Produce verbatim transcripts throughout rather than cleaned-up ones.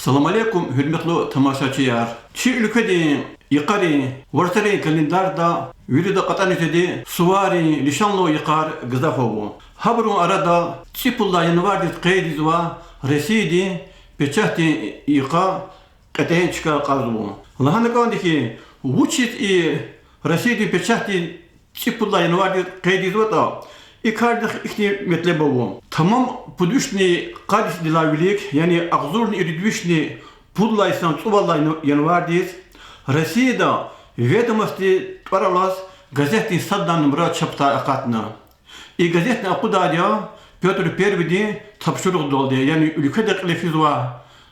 Салам алейкум, гьуьрметлу тамашачияр! Чи уьлкведин йикъарин варцарин календарда вирида кьатӀана жеди суварин лишанлу йикъар гзаф ава. Гьабурун арада цӀипуд лагьай январдиз къейд ийизва Россиядин печатдин йикъа кьетӀен чка кьазва. Лагьана кӀанда хьи, вучиз и Россиядин печатдин цӀипуд лагьай январдиз къейд ийизватӀа, и кардихъ ихьтин метлеб ава. Тамам пуд вишни къад йисалай вилик, яни агъзурни ирид вишни пуд лагьай йисан цӀувад лагьай январдиз Россияда Ведомости тӀвар алаз газетдин сад лагьай нумра чапдай акъатна. И газетни акъудайди я Пётр Первыйдин тапшуругъдалди, яни уьлкведа кьиле физвай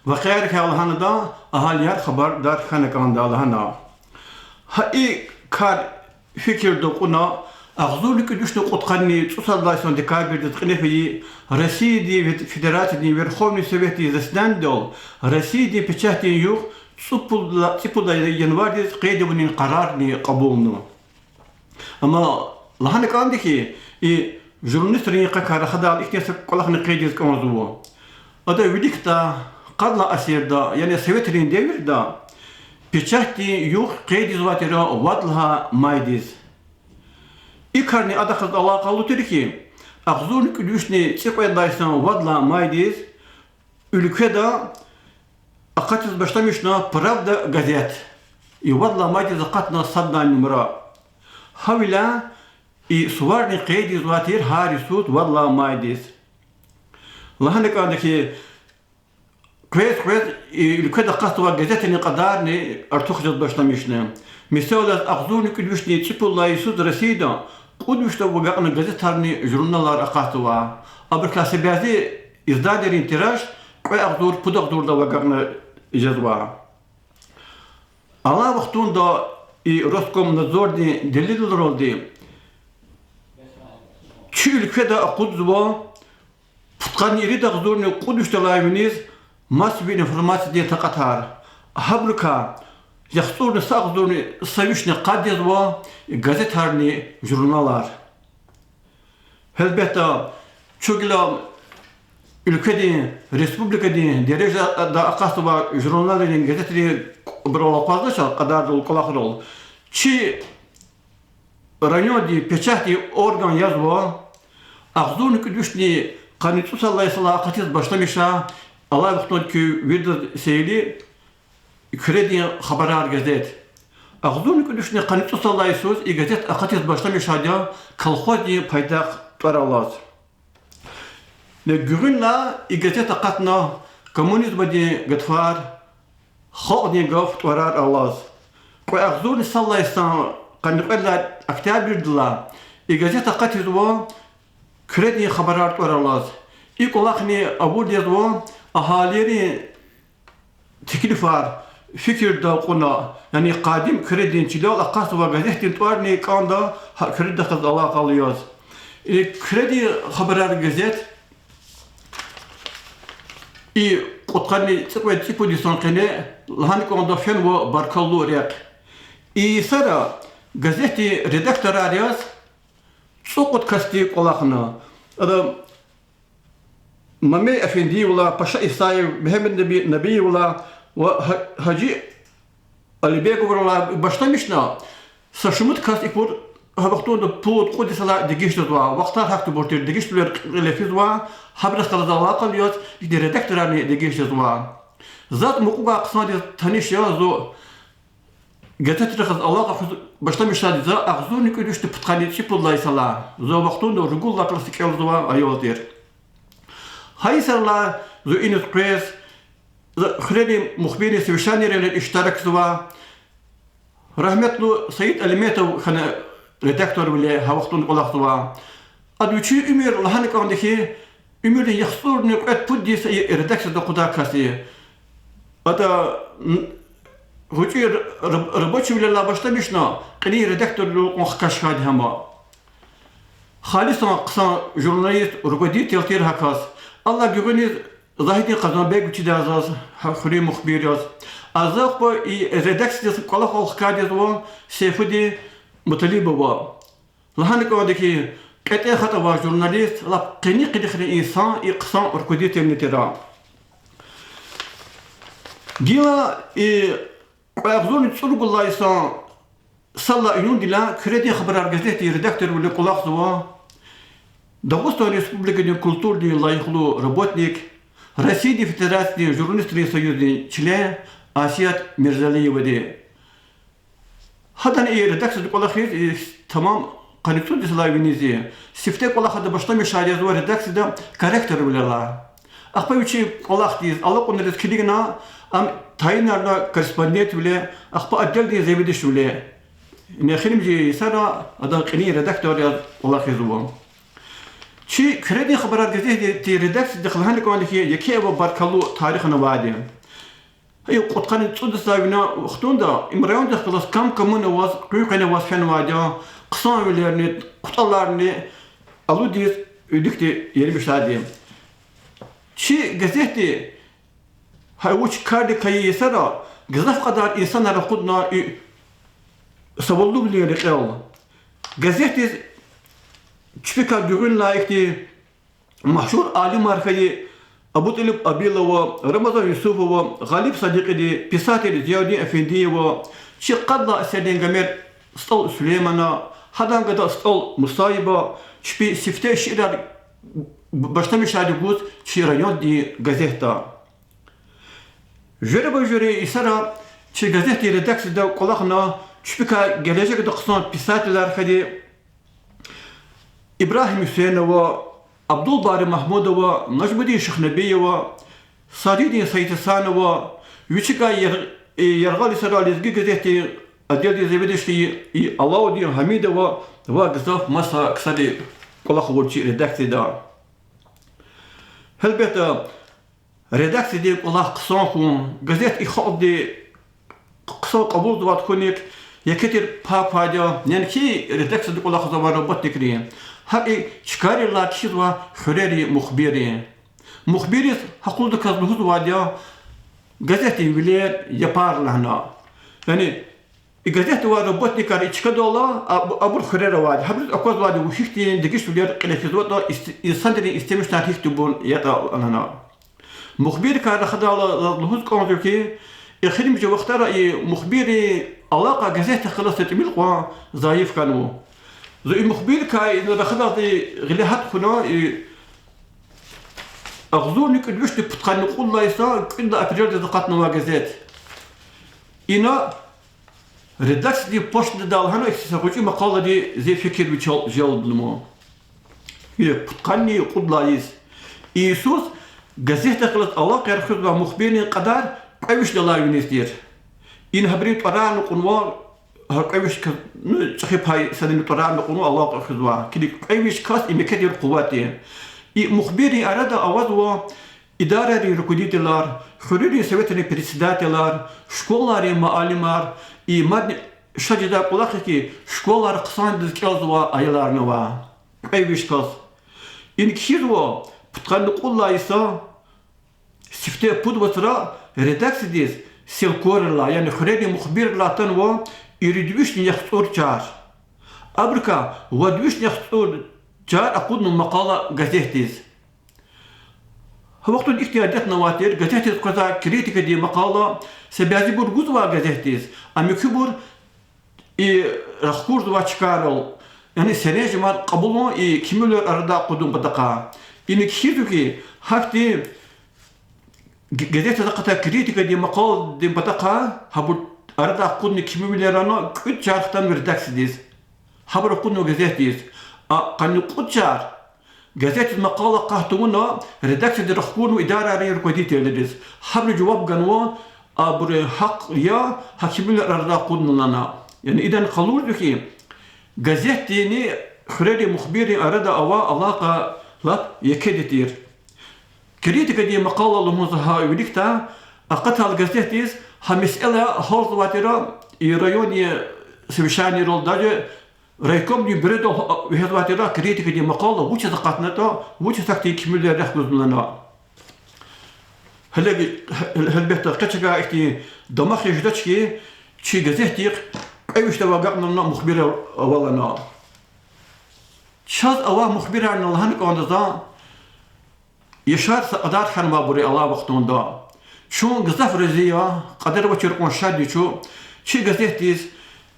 вакъиайрикай лагьана, агьалияр хабардар хьана кӀанда лагьана. Гьа и кар фикирда кьуна, агъзурни кӀуьд вишни кьудкъанни цӀусад лагьай йисан декабрдиз кьиле фейи Россиядин Вет-, Федерациядин Верховный Советдин заседанидал Россиядин печатдин югъ цӀипуд ла-, цӀипуд лагьай январдиз къейд авунин къарарни кьабулна. Амма лагьана кӀанда хьи, и журналистрин йикъакай рахадайла ихьтин са кӀвалахни къейд ийиз кӀанзава. Ада виликдай, къад лагьай асирда, яни советрин девирда печатдин югъ къейд ийизвай тир вад лагьай майдиз. И карни адахъ галаз алакъалу тир хьи, агъзурни кӀуьд вишни цӀикьвед лагьай йисан вад лагьай майдиз уьлкведа акъатиз башламишна Правда газет. И вад лагьай майдиз акъатна сад лагьай нумра. Гьавиляй и суварни къейд ийизвай тир гьар йисуз вад лагьай майдиз. Лагьана кӀанда хьи, къвез-къвез и уьлкведа акъатзавай газетрин кьадарни артух жез башламишна. Мисал яз, агъзурни кӀуьд вишни цӀипуд лагьай йисуз Россияда кьуд вишдав агакьна газетарни журналар акъатзава. Абурукай са бязи изданийрин тираж кьве агъзур, пуд агъзурдав агакьна жезва. Алай вахтунда и Роскомнадзордин делилралди чи уьлкведа акъудзава пудкъанни ирид агъзурни кьуд вишдалай виниз массовый информациядин такьатар. Гьабурукай яхцӀурни са агъзурни са вишни къад язва газетарни журналар. Гьелбетда, чун гила уьлкведин, республикадин дережада акъатзавай журналрин, газетрин кьабурал акъваздач кьадардал, кӀвалахрал. Чи райондин печатдин орган язва, агъзурни кӀуьд вишни къанни цӀусад лагьай йисалай акъатиз башламиша, алай вахтунда куь виридаз сейли, Куьредин хабарар газет. Агъзурни кӀуьд вишни къанни цӀусад лагьай йисуз и газет акъатиз башламишайди я колхоздин пайдах тӀвар алаз. Гуьгъуьнлай и газет акъатна Коммунизмдин гатфар, Халкьдин гаф тӀварар алаз. Кьве агъзурни сад лагьай йисан къанни кьвед лагьай октябрдилай и газет акъатизва Куьредин хабарар тӀвар алаз. И кӀвалахни авурди язва агьалийрин теклифар фикирда кьуна, яни къадим Куьредин чилел акъатзавай газетдин тӀварни кӀанда, гьа Куьредихъ галаз алакъалу яз. И Куьредин хабарар газет и кьудкъанни цӀикьвед цӀипуд йисан къене, лагьана кӀанда, фенва баркаллу рехъ. И йисара газетдин редакторар яз цӀукьуд касди кӀвалахна. Ада Мамей Эфендиевилай, Паша Исаев, Мегьамед Наби-, Набиевилай ва Гьа-, Гьажи Алибеговрилай башламишна, са шумуд кас ибур гьа вахтунда пуд-кьуд йисалай дегиш жезва. Вахтар гьахьтинбур тир, дегишвилер кьиле физва, гьабурухъ галаз алакъалу яз ихьтин редакторарни дегиш жезва. Заз мукьувай хъсандиз таниш я зун газетрихъ галаз алакъа хуьз башламишайди за агъзурни кӀуьд вишни пудкъанни цӀипуд лагьай йисалай. Зун а вахтунда ругуд лагьай классда кӀелзавай аял тир. Гьа йисарилай зун иниз къвез, за хуьрерин мухбиррин совещанийрилай иштиракзава. Рагьметлу Саид Алиметов хьана редакторвиле, гьа вахтунда кӀвалахзава. Ада вичин уьмуьр, лагьана кӀанда хьи, уьмуьрдин яхцӀурни кьвед-пуддин са и редакцияда акъудай кас я. Ада, м, гъвечӀи р-, р-, рабочийвилелай башламишна, кьилин редакторвиле кьван хкаж хьайиди гьам я. Халисан хъсан журналист, руководитель тир гьа кас. Алай гуьгъуьниз Загьидин Къазанбег вичидай заз, гьа хуьруьн мухбир яз. Азакьба и редакциядиз кӀвалахал хкажзава Сейфудин Муталибова. Лагьана кӀанда хьи, кьетӀен хатӀ авай журналист, лап къени-къилихрин инсан, и хъсан руководительни тир. Гила и кьве агъзурни цӀуругуд лагьай йисан сад лагьай июндилай Куьредин хабарар газетдин редакторвиле кӀвалахзава Дагъустан Республикадин культурадин лайихлу работник, Россиядин Федерациядин журналистрин союздин член Асият Мирзалиевади. Гьадан и редакцияда кӀвалахиз, и, тамам къанни цӀуд йисалай виниз я. Сифте кӀвалахда башламишайла язва редакцияда корректорвилелай. Ахпа вичи кӀвалахдиз, алакьунриз килигна, ам тайинарна корреспондентвиле, ахпа отделдин заведующийвиле. Эхиримжи йисара ада кьилин редактор яз кӀвалахзава. Чи Куьредин хабарар газетдин редакциядихъ лагьана кӀанда хьи, еке ва баркаллу тарихни авайди. Гьа и кьудкъанни цӀуд йисалай вина вахтунда им райондихъ галаз кам-камуна аваз, къуьн-къене аваз фенвайди я, хъсанвилерни, хъутӀаларни алудиз, виликди ермишайди. Чи газетди гьа вуч кардик хьайи йисара гзаф кьадар инсанар акъудна и саваллувилин рекьел. Газетдиз чпикай гуьгъуьнлай ихьтин машгьур алимар хьайи АбутӀалиб Абилова, Рамазан Юсупова, Гъалиб Садикьиди, писатель Зияудин Эфендиева, чи къад лагьай асирдин Гомер СтӀал Сулеймана, гьадан гада СтӀал Мусаиба, чпи сифте шиирар башламишайди гуз чи райондин газетда. Жуьреба-жуьре йисара чи газетдин редакцияда кӀвалахна чпикай гележегда хъсан писателар хьайиди Ибрагьим Гьуьсейнова, Абдулбари Магьмудова, Нажмудин Шихнабиева, Садридин Саидгьасанова, вичикай Яр-, Яргъал йисара Лезги газетдин отделдин заведующий Алаудин Гьамидова ва гзаф маса ксари кӀвалах авур чи редакцияда. Гьелбетда, редакциядин кӀвалах хъсан хьун, газет и халкьди хъсан кьабулзавай хьуник еке тир пай квайди я, яни хьи редакциядин кӀвалахзавай работникрин, гьакӀ и чкайрилай кхьизва хуьрерин мухбиррин. Мухбирриз гьакъудаказ лугьузвайди я газетдин вилер, япар лагьана. Яни и газетда авай работникар и чкадал ала, аб-, абур хуьрера авайди, гьабуруз аквазвайди я гьихьтин дегишвилер кьиле физватӀа, ис-, инсанрин истемишунар гьихьтинбур ятӀа лагьана. Мухбиррикай рахадайла заз лугьуз кӀанзава хьи, эхиримжи вахтара и мухбиррин алакъа газетдихъ галаз са тӀимил кьван зайиф хьанва. Зун и мухбиррикай ина рахадайла гъиле гьат хьуна, и агъзурни кӀуьд вишни пудкъанни кьуд лагьай йисан кӀуьд лагьай апрелдиз акъатнавай газет. Ина редакциядин почтадай лагьана ихьтин са гъвечӀи макъалади зи фикир вичел желбнава. Э, пудкъанни кьуд лагьай йис. И йисуз газетдихъ галаз алакъаяр хуьзвай мухбиррин кьадар кьве вишни алай виниз тир. Ина гьабурун тӀварарни кьунва, гьа кьве виш ка-, ну, чӀехи пай санани тӀварарни кьунва алакъа хуьзвай. Килиг, кьве виш кас и мекетдин къуват я. И мухбиррин арада авазва идарайрин руководителар, хуьруьрин советрин председателар, школайрин муаллимар, и мадни шад жедай кӀвалах я хьи, школайра хъсандиз кӀелзавай аяларни ава. Кьве виш кас. Ина кхьизва пудкъанни кьуд лагьай йисан сифте пуд вацра редакциядиз селкоррилай, яни хуьрерин мухбиррилай атанва ирид вишни яхцӀур чар. Абурукай вад вишни яхцӀур чар акъуднава макъала газетдиз. Гьа вахтунда ихьтин адет авай тир, газетдиз къвезвай критикадин макъала са бязибур гузвай газетдиз, а муькуьбур и рахкурзавай чкайрал, яни серенжемар кьабулун и кимивилер арадай акъудун патахъай. Ина кхьизва хьи, гьахьтин г-, газетдиз акъатай критикадин макъаладин патахъай, гьабур арадай акъудун кимивилерани кӀуьд чар хтанва редакциядиз. Гьабур акъуднава газетдиз. А къанни кьуд чар газетдиз макъала акъат тавуна редакциядиз рахкурнава идарайрин руководителриз. Гьабуру жаваб ганва, абурун гьахъ я гьа кимивилер арадай акъудун лагьана. Яни идани къалурзава хьи, газетдинни хуьрерин мухбиррин арада авай алакъа лап екеди тир. Критикадин макъала лугьун за гьа виликдай, акъатайла газетдиз гьа месэла гьялзавай тир, и районный совещанийрал, даже райкомдин буьридал вегьезвай тир критикадин макъала, вучиз акъатнатӀа, вучиз гьахьтин кимелер рехъ гузмалана. Гьеле, гьелбетда, къе чавай ихьтин дамах жедач хьи, чи газетдихъ кьве вишдав агакьна мухбирар авалана. Чаз авай мухбирарни лагьана кӀанда за, Яшар са кьадар хьанвайбур я алай вахтунда. Чун гзаф рази я, кьадар авачир кьван шад я чун, чи газетдиз,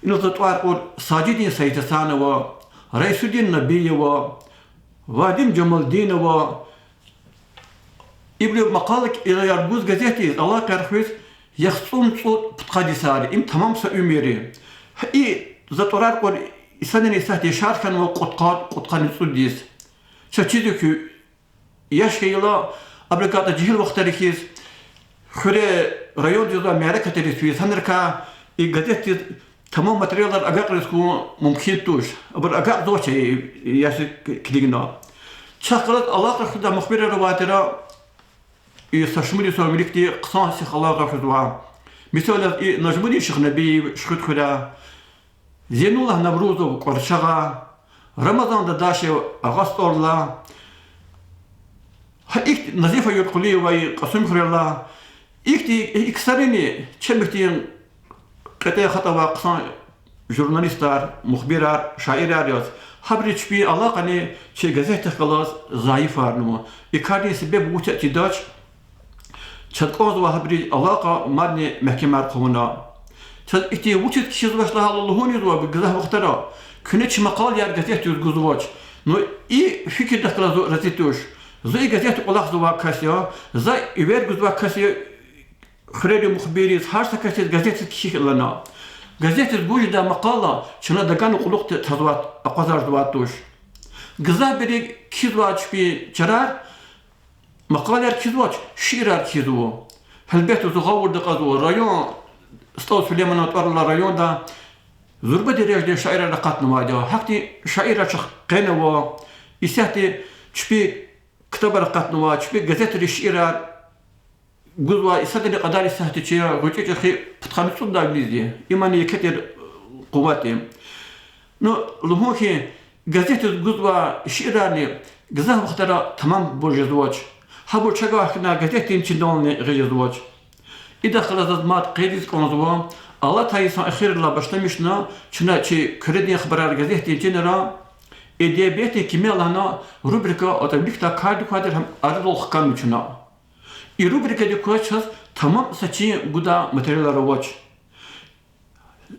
инал за тӀвар кьур, Сажидин Саидгьасанова, Райсудин Набиева, Вадим Жамалдинова, ибуру макъала кӀелаяр гуз газетдиз, алакъаяр хуьз яхцӀурни цӀуд пудкъад йисар я, им тамам са уьмуьр я. Гьа и за тӀварар кьур инсанрин исятда яшар хьанва кьудкъад, кьудкъанни цӀуд йис. Чаз чизва хьи, яш хьайила, абурукай жегьил вахтари хьиз, хуьре, райондиз мярекатриз физ, гьанрикай и газетдиз тамам материалар агакьариз хьун мумкин туш. Абур агакьзавач, яшар килигна. Чахъ галаз алакъа хуьзвай мухбирар авай тир, и са шумуд йисан виликди хъсан сих алакъа хуьзвай. Мисал яз, и Нажмудин Шихнабиев, Шихидхуьряй, Зейнуллагь Наврузов, КӀварчагъай, Рамазан Дадашев, Агъа СтӀалрай, гьа ихьтин Назифа Юркъулиева, Кьасумхуьрелай, ихьтин и ксарини чеб ихьтин кьетӀен хатӀ авай хъсан журналистар, мухбирар, шаирар яз, гьабуру чпин алакъани чи газетдихъ галаз зайифарнава. И кардин себеб вуч я чидач, чаз кӀанзавай гьабурун алакъа мадни мягькемар хъувуна. Чаз ихьтин вучиз кхьизвач лагьайтӀа, лугьуниз ва гзаф вахтара куьне чи макъалаяр газетдиз гузвач. Ну, и фикирдихъ галаз зун рази туш. Зун и газетдин кӀвалахзавай кас я, за эвер гузвай кас я, хуьрерин мухбирриз, гьар са касдиз газетдиз кхьихь лагьана. Газетдиз гуз жедай макъала чна дагана кьулухъди тазвай, акъвазарзавай туш. Гзафбуру кхьизвай чпин чарар, макъалаяр кхьизвач, шиирар кхьизва. Гьелбетда, зун гъавурда кьазва, район, СтӀал Сулейманан тӀвар алай районда зурба дережадин шаирар акъатнавайди я. Гьахьтин шаирар чахъ къенава, исятда чпин ктабар акъатнава, чпин газетрин шиирар гузва, исятдани кьадар исятда чи гъвечӀи-чӀехи пудкъанни цӀудай вилиз я. Имани еке тир къуват я. Ну, лугьун хьи, газетдиз гузвай шиирарни гзаф вахтара тамамбур жезвач. Гьабур чавай хьана газетдин чинални гъиз жезвач. Идахъ галаз заз мад къейд ийиз кӀанзава, алатай йисан эхиррилай башламишна чна чи Куьредин хабарар газетдин чинра эдебиятдин кимел лагьана рубрика, атӀа виликдай кардик квай тир, гьам арадал хканва чна. И рубрикадик кваз чаз тамам са чин гудай материалар авач.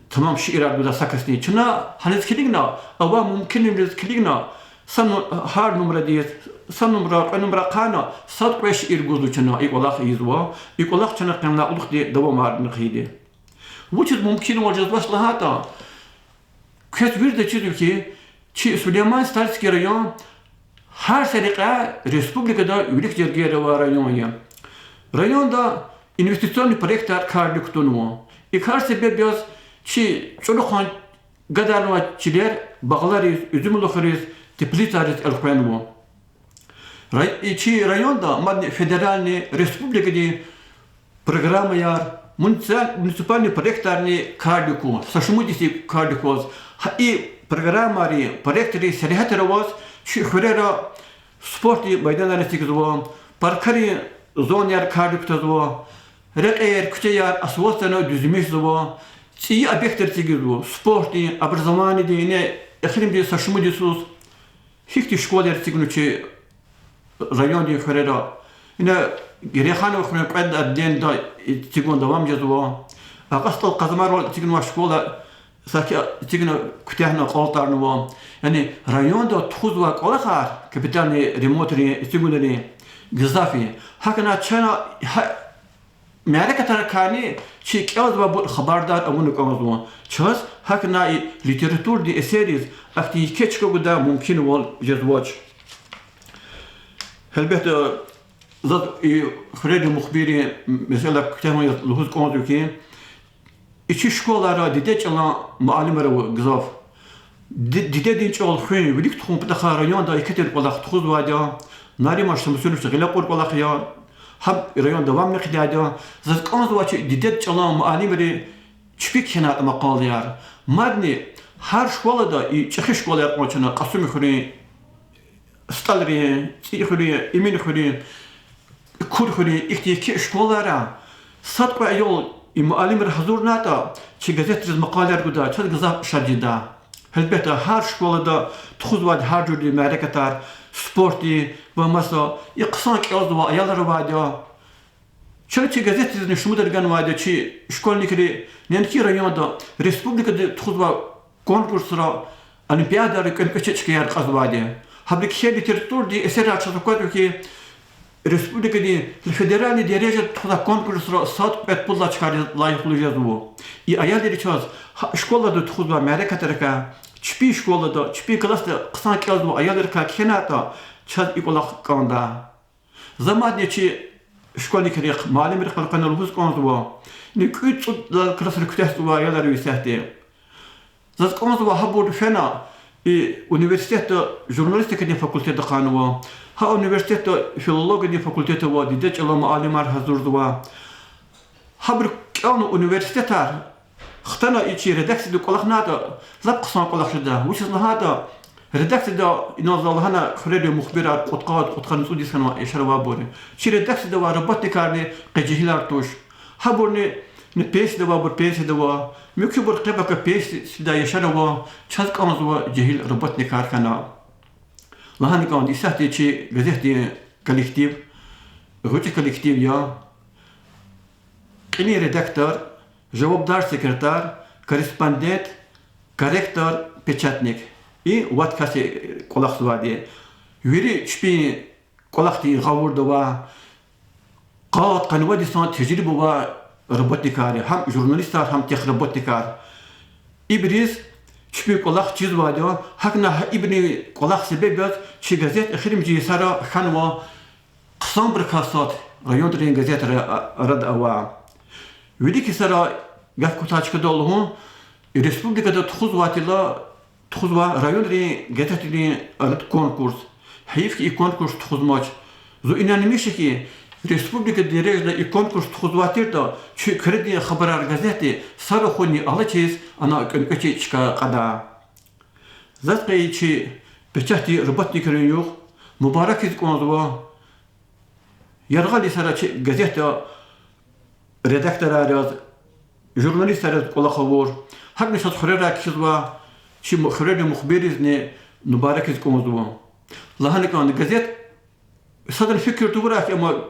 Тамам шиирар гудай са касни. Чна гьаниз килигна, авай мумкинвилериз килигна, са ну-, гьар нумрадиз, са нумра, кьве нумра ахъайна, сад-кьве шиир гузва чна, и кӀвалах ийизва, и кӀвалах чна къенлай кьулухъди давамарна хъийиди. Вучиз мумкинвал жезвач лагьайтӀа, квез вирида чизва хьи, чи Сулейман-Стальский район гьар са рекьяй республикада вилик жергейрай авай район я. Районда инвестиционный проектар кардик кутунва. И кар себеб яз чи чӀуру хъсан гадарнавай чилер багълариз, уьзуьмлухариз, теплицайриз элкъвенва. Рай-, и чи районда мадни федеральный, республикадин программаяр, муници-, муниципальный проектарни кардик ква, са шумуд йисуз кардик кваз. Гьа и программайрин, проектрин сергьятра аваз чи хуьрера спортдин майданар эцигзава, паркарин зонаяр кардик кутазва, рекьер, куьчеяр асфальтдани дуьзмишзава, цӀийи объектар эцигзава, спортдин, образованидин, эхиримжи са шумуд йисуз гьихьтин школаяр эцигнава чи райондин хуьрера. Ина Герейханова хуьруьн кьвед лагьай отделенида эцигун давам жезва. Агъа СтӀал Къазмайрал эцигнавай школа саки эцигна, куьтягьна, акьалтӀарнава. Яни районда тухузвай кӀвалахар, капитальный ремонтрин, эцигунрин гзаф я. ГьакӀна чна гьа мярекатрикайни чи кӀелзавайбур хабардар авуна кӀанзава. Чаз гьакӀна и литературадин эсерриз ахьтин еке чка гудай мумкинвал жезвач. Гьелбетда, заз и хуьрерин мухбиррин месэла куьтягьун яз лугьуз кӀанзава хьи, и чи школайра диде чӀалан муаллимар ава гзаф. Ди-, дидедин чӀал хуьн, вилик тухун патахъай районда еке тир кӀвалах тухузвайди я. Нариман Шамсудинович гъиле кьур кӀвалах я, гьаб районда давамни хъийидай я. Заз кӀанзава чи дидед чӀалан муаллимри чпи кхьенайтӀа макъалаяр. Мадни гьар школада, и чӀехи школаяр кьван чна, Кьасумхуьруьн, СтӀалрин, ЦӀийи хуьруьн, Эминхуьруьн, Курхуьруьн, ихьтин еке школайра сад-кьве аял и муаллимри гьазурнайтӀа, чи газетриз макъалаяр гудай, чаз гзаф шад жеда. Гьелбетда, гьар школада тухузвайди гьар жуьредин мярекатар, спортдин ва маса, и хъсан кӀелзавай аялар авайди я. Чна чи газетризни шумудра ганвайди я, чи школьникри неинки районда, республикада тухузвай конкурсра, олимпиадайра кӀвенкӀвечи чкаяр кьазвайди я. Гьабуру кхьей литературадин эсерар чаз аквазва хьи, республикадин, федеральный дережада тухузвай конкурсра сад-кьвед пуд лагьай чкайриз лайихлу жезва. И аялри чаз гьа школада тухузвай мярекатрикай, чпин школада, чпин классда хъсан кӀелзавай аялрикай кхьенайтӀа, чаз и кӀвалах кӀанда. За мадни чи школьникрихъ, муаллимрихъ галкъана лугьуз кӀанзава, ни кӀуьд-цӀуд лагьай классра куьтягьзавай аялар исятда. Заз кӀанзава, гьабур фена и университетда журналистикадин факультет ахъайнава, гьа университетда филологиядин факультет ава, дидед чӀалан муаллимар гьазурзава. Гьабуру кӀелна университетар, хтана и чи редакцияда кӀвалахнайтӀа, лап хъсан кӀвалах жеда. Вучиз лагьайтӀа, редакцияда, инал за лагьана, хуьрерин мухбирар кьудкъад, кьудкъанни цӀуд йис хьанва яшар авайбурни. Чи редакцияда авай работникарни къе жегьилар туш. Гьабурни, ни пенсияда авайбур пенсияда ава, муькуьбур къе-пака пенсиядай яшар ава, чаз кӀанзава жегьил работникар хьана. Лагьана кӀанда, исятда чи газетдин коллектив гъвечӀи коллектив я. Кьилин редактор, жавабдар секретарь, корреспондент, корректор, печатник. И вад кас я кӀвалахзавайди. Вири чпин кӀвалахдин гъавурда ава, къад-къанни вад йисан тежриба авай работникар я, гьам журналистар, гьам техработникар. Ибуруз чпин кӀвалах чизвайди я, гьакӀни гьа ибурун кӀвалах себеб яз чи газет эхиримжи йисара хьанва хъсанбурукай сад районрин газетрин арада ава. Вилик йисара гаф кутай чкадал лугьун, республикада тухузвай тила, тухузвай районрин газетрин арада конкурс. Гьайиф хьи, и конкурс тухузмач. Зун инанмиш я хьи, республикадин дережада и конкурс тухузвай тиртӀа, чи Куьредин хабарар газетди са рахунни алачиз ана кӀвенкӀвечи чка кьада. Заз къе чи печатдин работникрин югъ мубаракиз кӀанзава. Яргъал йисара чи газетда редакторар яз, журналистар яз кӀвалах авур, гьакӀни чаз хуьрерай кхьизвай чи му-, хуьрерин мухбирризни мубаракиз кӀанзава. Лагьана кӀанда, газет садрани фикир тавурай хьи, амма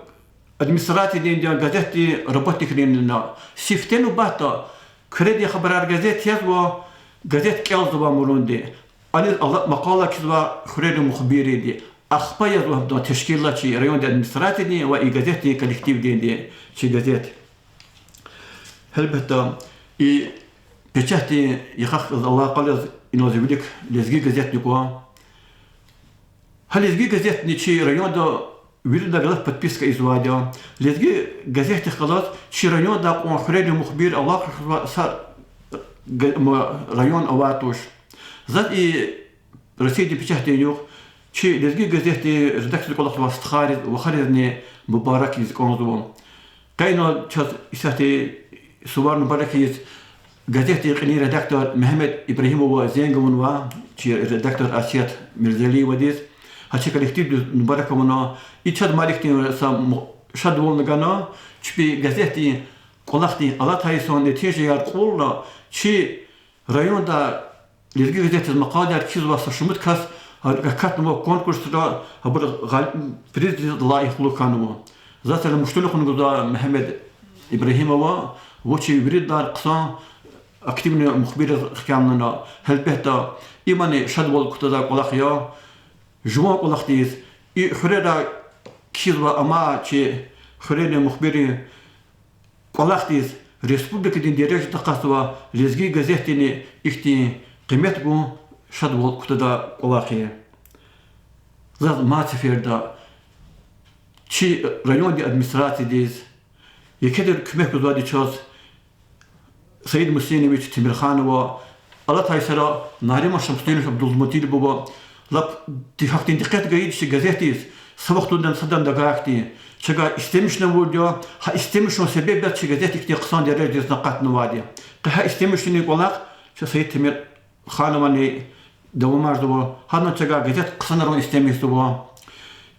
администрациядинни газетдин работникринни я. Сифте нубатда Куьредин хабарар газет язва, газет кӀелзавай мурунди. Аниз алат макъала кхьизва хуьрерин мухбирринди. Ахпа язва гьабурун тешкилат чи райондин администрациядин ва и газетдин коллективдинди, чи газет. Гьелбетда, и печатдин йикъахъ галаз алакъа яз инал зи вилик Лезги газетни ква. Гьа Лезги газетни чи районда вирида галаз подписка ийизвайди я. Лезги газетдихъ галаз чи райондай кьван хуьрерин мухбир алакъа хуьзвай са га-, м-, район авай туш. Заз и Россиядин печатдин югъ, чи Лезги газетдин редакцияда кӀвалахзавай стхайриз, вахаризни мубарак ийиз кӀанзава. Къе инал чаз исятда сувар мубарак ийиз газетдин кьилин редактор Мегьамед Ибрагьимова зенг авунва, чи редактор Асият Мирзалиевадиз, гьа чи коллективдиз мубарак авуна. И чаз маликдин са му-, шадвални гана, чпи газетдин кӀвалахдин алатай йисан нетижаяр кьурла, чи районда Лезги газетдиз макъалаяр кхьизвай са шумуд кас акатнава конкурсра, абур гъал-, призриз лайихлу хьанва. Заз са муштулух гузвай Мегьамед Ибрагьимова, вучиз виридан хъсан активный мухбирриз хкямлана. Гьелбетда, имни шадвал кутадай кӀвалах я, жуван кӀвалахдиз, и хуьрерай кхьизвай амай чи хуьрерин мухбиррин кӀвалахдиз республикадин дережада акъатзавай Лезги газетдини ихьтин къимет гун шадвал кутадай кӀвалах я. Заз мад сеферда чи райондин администрациядиз, екедиз куьмек гузвайди чаз Саид Мусинович Темирханова, алатай йисара Нариман Шамсудинович Абдулмуталибова, лап ди-, гьахьтин дикъет гайиди чи газетдиз, са вахтунда садан дагайди, чавай истемишна авурди я, гьа истемишун себеб яз чи газет ихьтин хъсан дережадиз акъатнавайди. Къе гьа истемишунин кӀвалах чи Саид Темирхановани давамарзава, гьадан чавай газет хъсанарун истемишзава.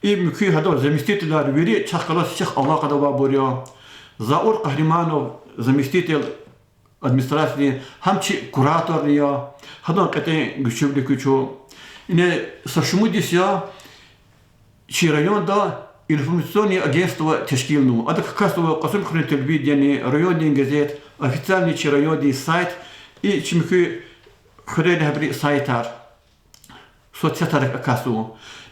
И муькуь гьадан заместителар вири чахъ галаз сих алакъада авайбур я. Заур Къагьриманов, заместитель администрациядин, гьам чи кураторни я, гьадан кьетӀен гуьчуьвилик куьчу. Ина са шумуд йис я, чи районда информационный агентство тешкилнава. Адак акатзава Кьасумхуьруьн телевидение, райондин газет, официальный чи райондин сайт, и чи муькуь хуьрерин гьабурун сайтар, соцсетарик акатзава.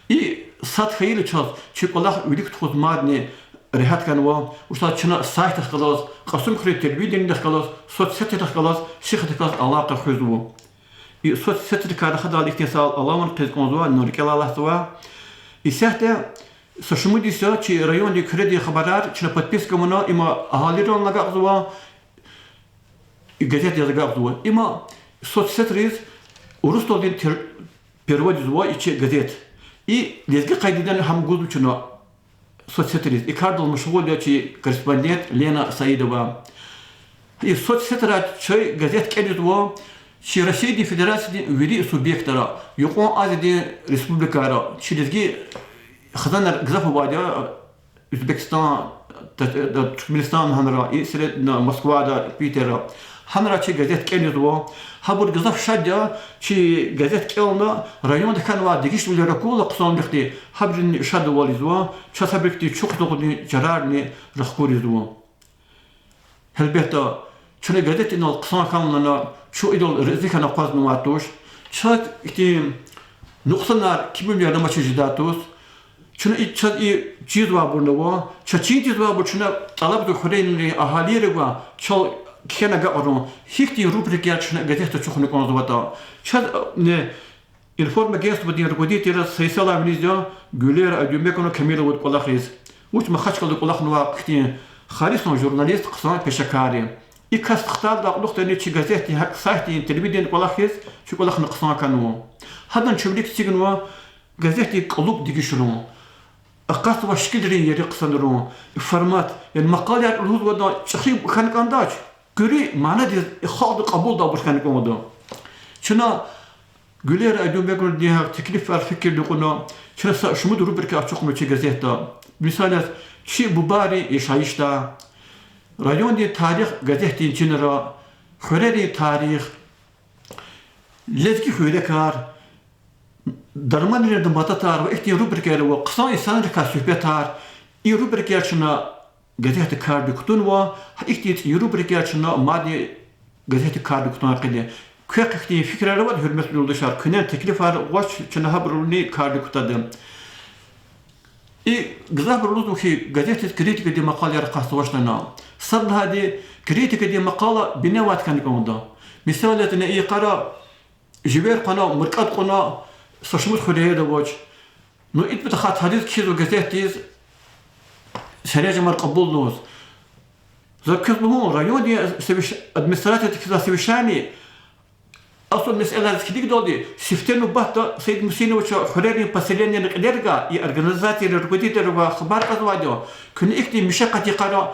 И сад хьайила чаз чи кӀвалах вилик тухуз мадни регьят хьанва, вучиз чна сайтдихъ галаз, Кьасумхуьруьн телевидениедихъ галаз, соцсетарихъ галаз сихдаказ алакъа хуьзва. И соцсетарикай рахадайла ихьтин са алам кьаз кӀанзава, ну, рикӀелай алатзава. Исятда са шумуд йис я чи райондин, хуьредин хабарар чна подписка авуна, им агьалийрилай агакьзава, газет яз агакьзава. Им соцсетриз урусдалди тер-, перевод ийизва и чи газет. И лезги къайдада гьам гузва чна соцсетриз. И кардал машгъул я чи корреспондент Лена Саидова. И соцсетра чи газет кӀелизва чи Россиядин Федерациядин вири субъектра, Юкьван Азиядин республикайра, чи лезги хизанар гзаф авайди я, Узбекистан, Та-, Та-, Туркменистан гьанра, и средна Москвада, Питерда. Гьанра чи газет кӀелизва. Гьабур гзаф шад я, чи газет кӀелна, районда хьанвай дегишвилер акурла хъсанвилихъди, гьабурни шадвал ийизва, чаз гьабурухъди чухсагъулни чарарни рахкур ийизва. Гьелбетда, чна газет инал хъсан хьанлана, чун идал рази хьана акъвазнавай туш. Чаз ихьтин нукьсанар, кимивилер амачиз жедай туш. Чна и, чаз и чизвайбурни ава, чаз чин тийизвайбур чна тӀалабзава хуьруьнрин агьалийривай, чал кхьена агакьарун, гьихьтин рубрикаяр чна газетда ачухна кӀанзаватӀа. Чаз, э, информагентстводин руководитель яз са йисалай виниз я Гуьлера Айдунбековна Камиловади кӀвалахиз. Вуч Махачкъалада кӀвалахнавай ихьтин халисан журналист, хъсан пешекар я. И кас хтайдалай кьулухъни чи газетдин, гьакӀ сайтдин, телевидениедин кӀвалахиз чи кӀвалахна хъсан хьанва. Гьадан чун вилик эцигнава газетдин кӀалуб дегишарун. Акъатзавай шикилрин ери хъсанарун, формат, яни макъалаяр лугьузватӀа чӀехи хьана кӀандач, куьруь манадиз халкьди кьабулдайбур хьана кӀанда. Чна Гуьлера Айдунбековнадин гьа теклифар, фикирни кьуна, чна са шумуд рубрика ачухна чи газетда. Мисал яз, чи бубайрин яшайишда, райондин тарих газетдин чинра, хуьрерин тарих, лезги хуьрекар, дарманрин набататар ва ихьтин рубрикаяр ва хъсан инсанрикай суьгьбетар, и рубрикаяр чна газетда кардик кутунва, гьа ихьтин цӀийи рубрикаяр чна мадни газетда кардик кутун къене. Квехъ ихьтин фикирар аватӀа, гьуьрметлу юлдашар, куьне теклифар гъваш, чна гьабурни кардик кутада. И гзафбуру лугьузва хьи, газетдиз критикадин макъалаяр акъатзавач лагьана. Садлагьайди, критикадин макъала бине авайди хьана кӀанда. Мисал яз, ина и йикъара живер хъвана, муркӀад кьуна, са шумуд хуьрера авач. Ну, итпатахъай тариз кхьизва газетдиз серенжемар кьабулнаваз. За квез лугьун, райондин совещ-, администрацияди кхьизвай совещание, асул месэлайриз килигдалди, сифте нубатда Саид Мусиновича хуьрерин поселенийрин кьилерикай, и организацийрин руководителривай хабар кьазвайди я, куьне ихьтин мешакъат йикъара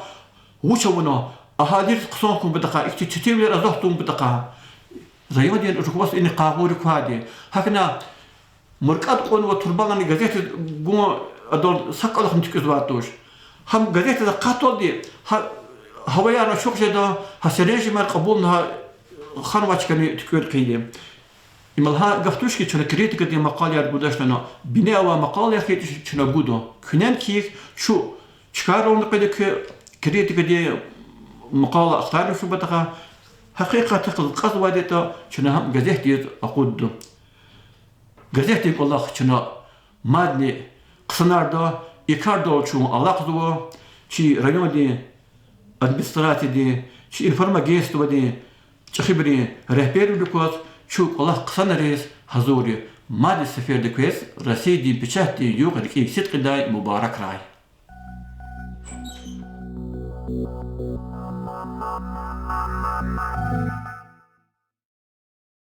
вуч авуна, агьалийриз хъсан хьун патахъай, ихьтин четинвилер азад тун патахъай. Райондин руководство ина къайгъуйрик квайди. ГьакӀ хьана муркӀад кьунва турбалани газетдиз гун, адал са кӀвалахни туькӀуьрзавай туш. Гьам газетдиз акъатдалди, гьа, гьаваяр ачух жеда, гьа серенжемар кьабулна, гьа ханвай чкани туькӀуьр хъийида. Им лагьай гаф туш хьи, чна критикадин макъалаяр гудач лагьана, бине авай макъалаяр хьайитӀа чна гуда. Куьне кхьихь, чун чкайрални къведа куь критикадин макъала ахтармишун патахъай, гьакъикъатдихъ галаз кьазвайди ятӀа, чна гьам газетдиз акъудда. Газетдин кӀвалах чна мадни хъсанарда, и кардал чун алакьзава, чи райондин администрациядин, чи информагентстводин чӀехибурун регьбервилик кваз, чун кӀвалах хъсанариз гьазур я. Мадни сеферда квез Россиядин печатдин югъ РикӀин сидкьидай мубаракрай.